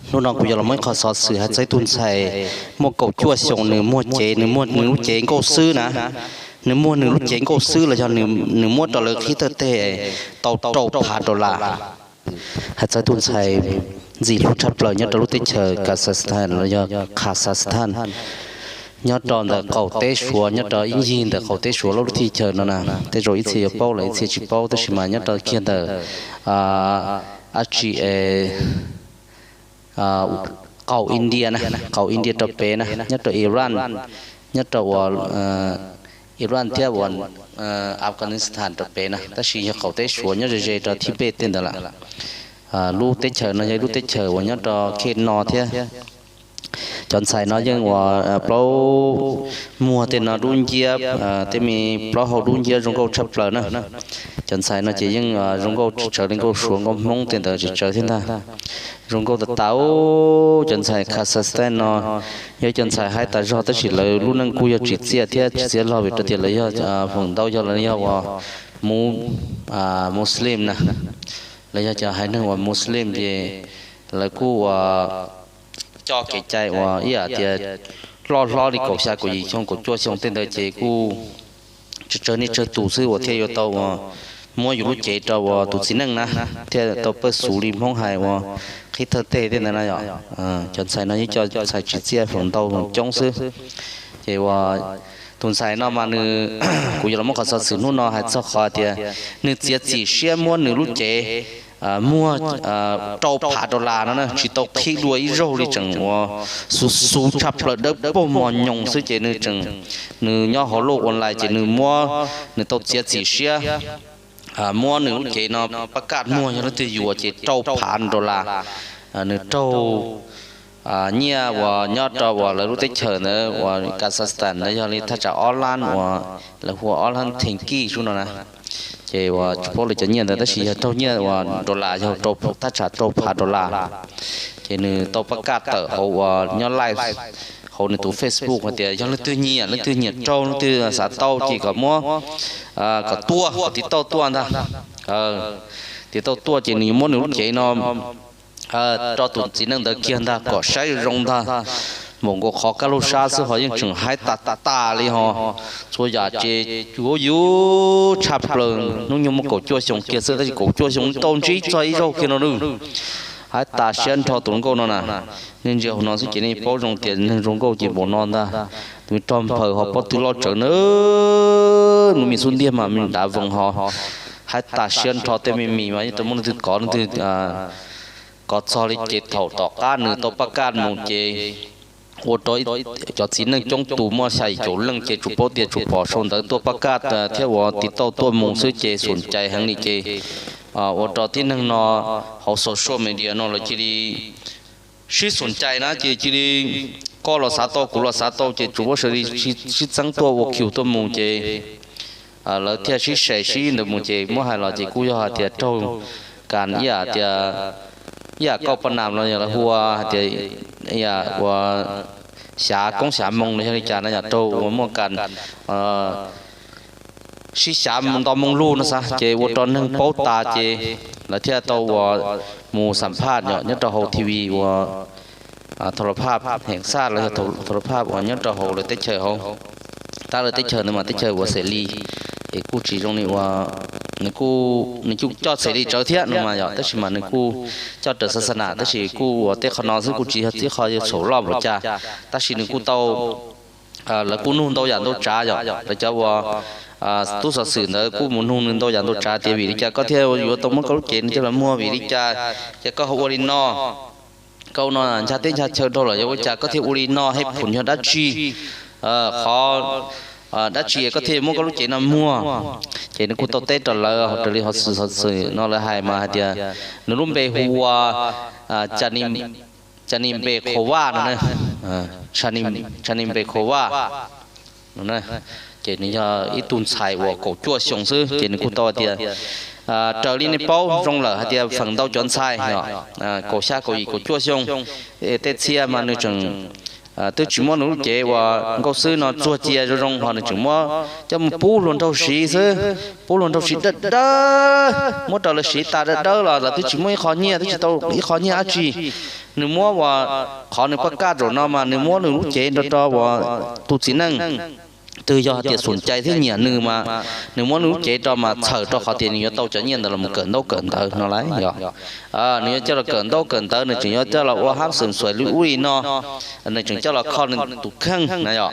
Hnub no kuv yuav los muab ib qho xov xwm hais txog ib tug ntxhais muaj kaum cuaj xyoo, nws muag cev, nws muag nws lub cev nkauj xwb na. Nws muag nws lub cev nkauj xwb los yog nws muab rau lawv qhib thawj teg tau rau phav dollar. Hais txog ib tug ntxhais ntxim hlub tshaj plaws nyob rau lub teb chaws Kazakhstan los yog Kazakhstan, nyob rau ntawm qaum teb Suav, nyob rau ib ncig ntawm qaum teb Suav lub teb chaws no na. Tej zaum ib txhia yuav paub lawm, ib txhia tsis paub, tab sis mas nyob rau kiag ntawm, a, dab tsi, qaum India na, qaum India rau pem na, nyob rau Iran, nyob rau uas Iran thiab uas Afghanistan rau pem na, tab sis yog qaum teb Suav nyob ze ze rau Tibet tej ntawd lawm. Lub teb chaws no yog ib lub teb chaws uas nyob rau khej no thiab. Cov ntxhais no yeej uas plaub muag tej no dub nciab, tej me plaub hau dub nciab zoo nkauj tshaj plaws na. Cov ntxhais no ces yeej zoo nkauj tsis tsawg li nkauj Suav nkauj Hmoob tej ntawd tsis tsawg thiab ntag. Zoo nkauj tas tas. Cov ntxhais Kazakhstan no yog cov ntxhais haib tas zog tab sis lawv lub neej kuj yog tsim txiaj thiab tsim txiaj log vim rau tias lawv yog feem ntau yog lawv yog uas Muslim na. Lawv yog cov haiv neeg uas Muslim ces lawv kuj uas coj kev cai uas ib yam tias loj hlob li kaum xya kaum yim xyoo kaum cuaj xyoo tej ntawd ces kuj tsawg tsawg niaj tsawg tus xwb uas thiaj yuav tau uas muab yus lub cev rau uas tus txiv neej na, thiaj tau pawj xus li Hmoob hais uas qhib thawj teg tej ntawd na yom. Cov ntxhais no yeej cov ntxhais tsim txiaj feem ntau feem coob xwb. Ces uas tus ntxhais no mas nws, kuv yuav los muab qhov xov xwm hnub no hais txog qhov tias nws txiav txim siab muab nws lub cev muag rau phav dollar no na, tsis tau qhib dua ib zaug li, tseem uas xu xu tshaj plaws dawb paug mos nyoos xwb ces nws tseem, nws nyob hauv lub online ces nws muab, nws tau txiav txim siab muab nws lub cev no pab kaj muag yog leej twg yuav ces rau phav dollar. Nws raug nyiaj uas nyob rau uas lawv lub teb chaws ntawd uas Kazakhstan ntawd yog li thaj tsam ob lab uas lawv hu ua ob lab theej kij sub no na. Ces uas tsis paub lawv cov nyiaj ntawd tab sis yog raug nyiaj uas dollar yog thaj tsam rau phav dollar. Ces nws tau pab kaj tawm hauv uas nyob live hauv nws tus Facebook hais tias yog leej twg nyiam, leej twg nyiam raug, leej twg xav tau ces kom muab, kom tuaj, kom tiv tauj tuaj ntag. Tiv tauj tuaj ces nws yuav muab nws lub cev no rau tus txiv neej ntawd kiag ntag kom saib zoo ntag. Npaum nkaus qhov kaj lug sab xwb ho yeej tseem haib tas tas li ho. Txhua yam ces cuav yuv tshaj plaws, hnub nyoog muaj kaum cuaj xyoo kiag xwb tab sis kaum cuaj xyoo tau ntsib txog ib zaug kiag no na. Haib tas siab nrho tus hluas nkauj no na. Nej ntsia hauv no xwb ces nej paub zoo tias neeg zoo nkauj ces npaum no ntag. Tus rog nphaws ho pob tw loj tsawv na, lub me xub ntiag mas me dav voos ho. Haib tas siab nrho tej me mis mas yeej tau muaj leej twg kov, leej twg kov txog li ces thaum tom qab nws tau pab kaj mus ces ua rau cov txiv neej coob tus muaj xya yim caum leej ces tsuas paub tias tsuas pom sau ntawv tuaj pab kaj thiab uas tiv tauj tuaj mus xwb ces xum cai heev li ces ua rau tib neeg no hauv social media no lawv cia li sib xum cai na ces cia li koj los xav tau kuv los xav tau ces tsuas muab sawv daws sib txeeb tuaj ua kiu tuaj mus ces lawv thiaj sib se sib ntawd mus ces muab hais los ces kuj yog hais tias raug kas ib yam tias ib yam kauj paj nas los yog lawv hu ua hais tias ib yam uas xyav koob xyav moo los yog li cas no yom, raug uas muaj kas sib xyav nto moo lug no xav ces ua rau neeg paub tas ces lawv thiaj tau uas mus xam phaj nyob rau hauv T V uas thas las phaj heem xaj los yog thas las phaj uas nyob rau hauv lawv teb chaws hauv, tab lawv teb chaws ntawd mas teb chaws uas xem li es kuj tsis zoo li uas nws kuj, nws kuj coj xem li tsawv thiab no mas yom, tab sis mas nws kuj coj raws xav xas nas tab sis kuj uas tej qhov no xwb kuj tsis yog tib qho yuav txhaum loj npaum cas, tab sis nws kuj tau, lawv kuj nug ntau yam ntau tsav yom, lawv cov uas tub xov xwm ntawd kuj mus nug nws ntau yam ntau tsav tias vim li cas koj thiaj yuav tau muab koj lub cev no coj los muag, vim li cas ces koj ho ua li no, koj ua no ncha teb ncha chaw dhau lawm yog ua cas koj thiaj ua li no, hej phum yog dab tsi, qhov dab tsi koj thiaj muab koj lub cev no muag. Ces nws kuj tau teb rau lawv raws li hauv xov xwm no lawv hais mas hais tias nws lub npe hu ua Tsas Nis Npes Khov Vaj no, Tsas Nis Npes Khov Vaj no, ces nws yog ib tug ntxhais uas kaum cuaj xyoo xwb ces nws kuj tau hais tias raws li nej paub zoo lawm hais tias feem ntau cov ntxhais kaum xya kaum yim kaum cuaj xyoo, tej txhia mas nws tseem twb tsis muab nws lub cev uas nkauj xwb no txuag cia zoo zoo ho nws tseem muab coj mus pub hluas nraug siv xwb, pub hluas nraug siv dawb dawb, muab rau lawv siv tas dawb dawb los lawv twb tsis muaj ib qho nyiaj, twb tsis tau ib qho nyiaj dab tsi. Nws muab uas qhov nws poj kaj zaum no mas nws muab nws lub cev rau rau uas tus txiv neej twg yog tias xum cai thiab nyiam nws mas nws muab nws lub cev rau mas txhawm rau qhov tias nws yuav tau cov nyiaj ntawd los mus kawm ntaub kawm ntawv no lauj yog. Nws yuav coj los kawm ntaub kawm ntawv, nws tseem yuav coj los ua hab xeem xuais li ub li no, nws tseem coj los kho nws tus kheej na yog.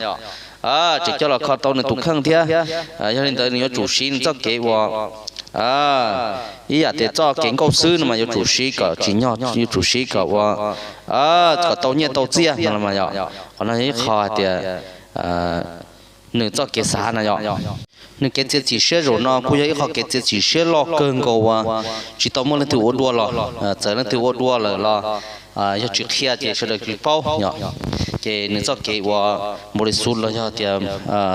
Tseem coj los kho tau nws tus kheej thiab. Yog li ntawd nws yuav tsum siv nws txoj kev uas ib yam tias txoj kev nkauj xwb no mas yuav tsum siv kom tsim nyog, yuav tsum siv kom ua, kom tau nyiaj tau txiaj no los mas yog. Qhov no yog ib qho hais tias nws txoj kev xav na yog. Nws kev txiav txim siab zaum no kuj yog ib qho kev txiav txim siab loj kawg nkaus uas tsis tau muaj leej twg ua dua los, txawm leej twg ua dua lawm los yog tsis qhia ces sawv daws tsis paub yog. Ces nws txoj kev uas npaum li xu los yog tias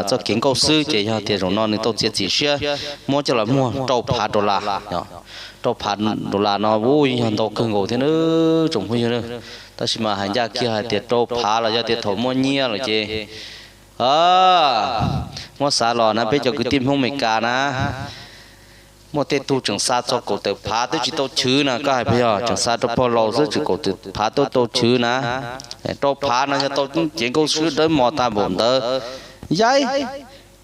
txoj kev nkauj xwb ces yog tias zaum no nws tau txiav txim siab muab coj los muag rau phav dollar. Rau phav dollar no ua yog ntau kawg nkaus thiab na tsoom phooj ywg. Tab sis mas hais ncaj kiag hais tias rau phav los yog tias thaum muaj nyiaj lawm ces muab xav los na peb cov kwv tij Hmoob Amelikas na, muaj tej tug tseem xa txog kaum tawm phav twb tsis tau chwv na, koj hais puas yog? Tseem xa rau pog laus xwb tseem kaum tawm phav twb tau chwv na. Rau phav no yog tau cev nkauj xwb dawb mos tag npaum ntawd yaib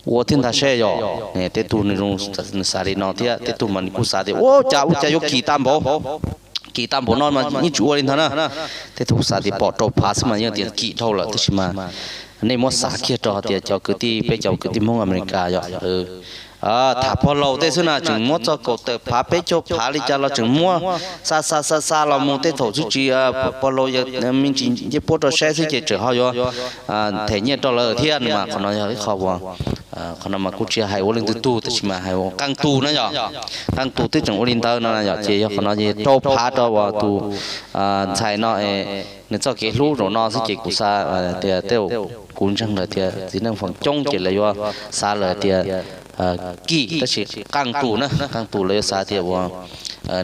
ua thiab ntag seb yog. Tej tug nws xav li no thiab tej tug mas nws kuj xav tias ua cas ua cas yuav kim tag npaum, kim tag npaum no mas yeej tsis ua li ntag na. Tej tug xav tias pom rau phav xwb mas yeej tias kim dhau lawm tab sis mas nej muab xav kiag rau hais tias cov kwv tij, peb cov kwv tij Hmoob Amelikas yog tham pog laus tej xwb na tseem muab txog kaum tawm phav peb caug phav li cas los tseem muab xa xa xa xa los mus tej thaum xwb tsis, pog laus me ntsis ncej puab rau saib xwb ces tseem ho yuav them nyiaj rau lawm thiab no mas qhov no yog ib qho uas, qhov no mas kuj tsis hais ua leej twg tug tab sis mas hais ua qee tus na yog, qee tus twb tseem ua li ntawd no yog ces yog qhov no ces rau phav rau uas tus ntxhais no nws txoj kev hlub zaum no xwb ces kuv xav tias tej, kuv ntseeg lawm tias txiv neej feem coob ces lawv yuav xav lawm tias kim tab sis qee tus na, qee tus lawv yuav xav tias uas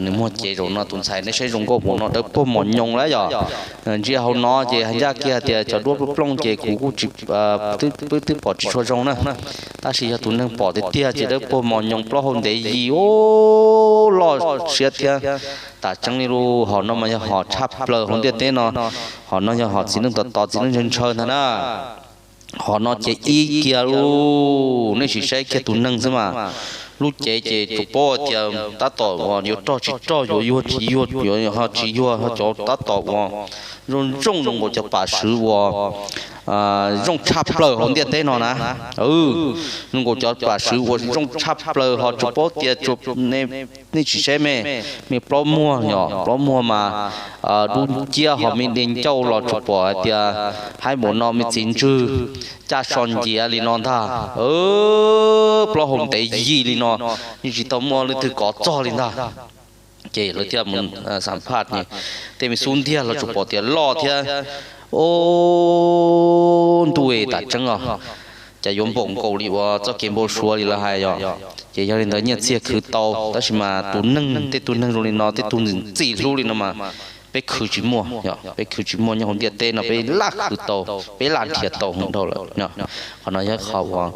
nws muag cev zaum no tus ntxhais nej saib zoo nkauj npaum no dawb paug mos nyoos lawm yog. Ntsia hauv no ces hais ncaj kiag tias cov duab plooj plooj ces kuv kuj tsis, twb pom tsis tshua zoo na. Tab sis yog tus neeg pom tiag tiag ces dawb paug mos nyoos plaub hau ntev yim loj siab thiab. Tam tseeb li lub hom no mas yog hom tshaj plaws hauv ntiaj teb no. Hom no yog hom txiv neej tos tos txiv neej ntshaw ntshaw ntag na. Hom no ces ib kiag lub, nej sim saib kiag tus neeg xwb mas lub cev ces tsuas paub tias tab tom uas yuav rog tsis rog, yuav yuag tsis yuag, yuav ho tsis yuag, ho cov tab tom uas zoo zoo zoo nkaus cov pam swv uas zoo tshaj plaws hauv ntiaj teb no na. Zoo nkaus cov pam swv uas zoo tshaj plaws ho tsuas paub tias nej tsis saib me, me plaub muag yog plaub muag mas dub nciab ho me di ncauj los tsuas pom hais tias haib npaum no me txiv ntswg caj so nciav li no ntag. Plaub hau ntev yim li no, yeej tsis tau muaj leej twg kov txog li ntag. Ces lawv thiaj mus xam phaj tej me xub ntiag los tsuas pom tias loj thiab. Ob ntuj, tam tseeb os, cas yuav npaum nkaus li uas txoj kev npau suav li lawv hais yog. Ces yog li ntawd nyiaj txiag khwv tau tab sis mas tus neeg, tej tug neeg zoo li no, tej tug ntxim ntxim hlub li no mas peb khwv tsis muaj yog, peb khwv tsis muaj nyob hauv ntiaj teb no, peb laj khwv tau, peb laj nrhiav tau heev dhau lawm. Qhov no yog qhov uas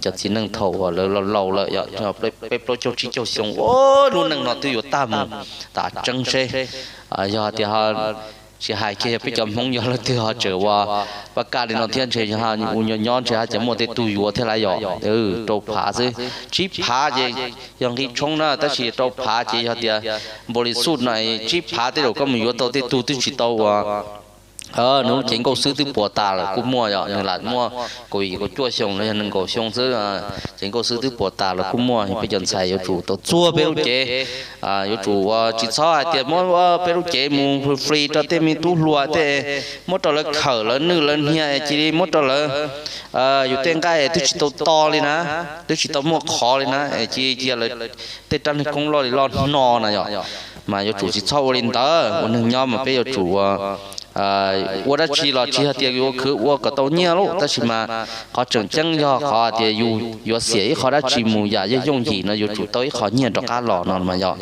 cov txiv neej thaum uas lawv laus laus lawm yog peb plaub caug tsib caug xyoo, lub neej no twb yuav tag mus. Tam tseeb seb yog tias tsis hais kiag yog peb cov Hmoob yog leej twg ho tseem ua pab kaj li no thiab ntshe yog ua nyob nyob ntshe ho cov muaj tej tug yuav thiab lawm yog. Rau phav xwb, tsib phav ces yog nqi tshoob na tab sis rau phav ces yog tias npaum li xub no tsib phav tej zaum koj mus yuav tau tej tug twb tsis tau uas nws lub cev nkauj xwb twb puas tas lawm kuj muaj yog, nws lam muaj kaum yim kaum cuaj xyoo los yog nees nkaum xyoo xwb, cev nkauj xwb twb puas tas los kuj muaj. Peb cov ntxhais yuav tsum tau txuag peb lub cev, yuav tsum uas tsis txhob hais tias muab peb lub cev mus free free rau tej me tub hluas tej, muab rau lawv khawm lawv nwj lawv hnia cia li muab rau lawv yus tej nqaij twb tsis tau to li na, twb tsis tau muaj qhov li na, cia cia lawv tej rab niag koob loj li loj hno na yog. Mas yuav tsum tsis txhob ua li ntawd, ua neeg nyob mas peb yuav tsum ua, ua dab tsi los tsis yog tias yuav khwv ua kom tau nyiaj lauj, tab sis mas qhov tseem ceeb yog qhov tias yus yuav xiam ib qho dab tsi mus yam yooj yooj yim no yuav tsum tau ib qho nyiaj rov qab los no mas yog.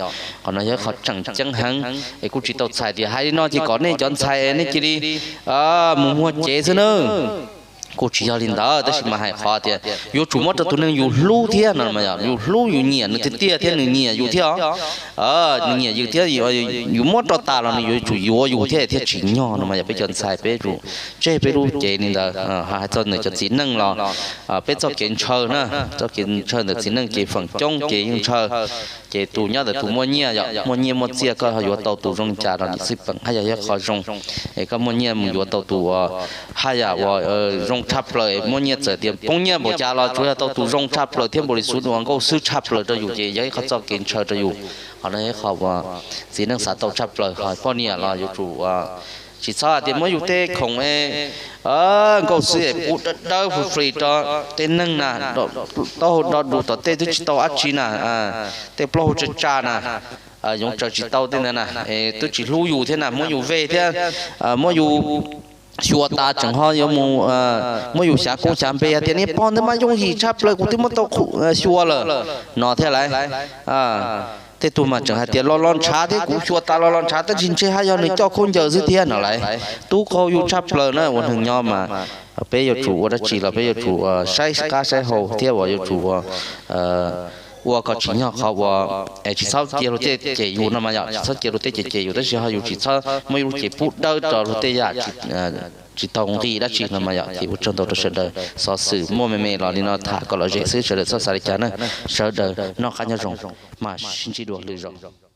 Qhov no yog ib qho tseem ceeb heev, es kuj tsis tau txhais tias hais li no ces kom nej cov ntxhais nej cia li mus muag cev xwb nawb. Kuj tsis yog li ntawd, tab sis mas hais qhov tias yuav tsum muab rau tus neeg yus hlub thiab no mas yog yus hlub yus nyiam nws tiag tiag thiab nws nyiam yus thiab os, nws nyiam yus thiab, yus muab rau tas los nws yuav tsum yuav yus thiab thiaj tsim nyog no mas yog peb cov ntxhais peb yuav tsum tseg peb lub cev li ntawd. Hais txog ntawm cov txiv neej los peb txoj kev ntshaw na, txoj kev ntshaw ntawm txiv neej ces feem coob ces yeej ntshaw. Ces tus nyob ntawm tus muaj nyiaj yom, muaj nyiaj muaj txiaj koj yuav tau tus zoo li cas los nim xij peem haj yam yog qhov zoo. Es koj muaj nyiaj mus yuav tau tus haj yam uas zoo tshaj plaws, muaj nyiaj txawm tias poob nyiaj npaum cas los tsuas yog tau tus zoo tshaj plaws thiab npaum li xub uas nkauj xwb tshaj plaws rau yus ces yog ib qhov txoj kev ntshaw rau yus. Qhov no yog ib qhov uas txiv neej xav tau tshaj plaws. Ho poj niam los yuav tsum tsis txhob hais tias muab yus tej khoom nkauj xwb es pub dawb dawb fri fri rau tej neeg na, taub hau do dus tom tej twb tsis tau dab tsi na, tej plaub hau tsa tsa na, yoov tsaws tsis tau tej ntawd na, twb tsis hlub yus thiab na, muab yus ve thiab muab yus xyuas tas tseem ho yuav mus muab yus xyav koob xyav npe hais tias niag pog ntawd mas yooj yim tshaj plaws kuv twb muab tau xyuas lawm no thiab lauj. Tej tug mas tseem hais tias los los ntshav thiab kuv xyuas tas los los ntshav tab sis ntshe haj yog nws coj khaub ncaws xwb thiab no lauj. Tub qaug yus tshaj plaws na, ua neeg nyob mas peb yuav tsum ua dab tsi los peb yuav tsum saib qab saib hau thiab uas yuav tsum ua kom tsim nyog qhov uas tsis txhob cia luag tej cem yus no mas yom, tsis txhob cia luag tej cem cem yus tab sis ho yus tsis txhob muab yus lub cev pub dawb rau luag tej yam tsis tau nqi dab tsi no mas yom. Ces ua tsaug ntau rau sawv daws, xov xwm muaj me me los li no tham kom lom zem xwb, sawv daws txhob xav li cas na. Sawv daws noj qab nyob zoo, mam sib ntsib dua lwm zaus.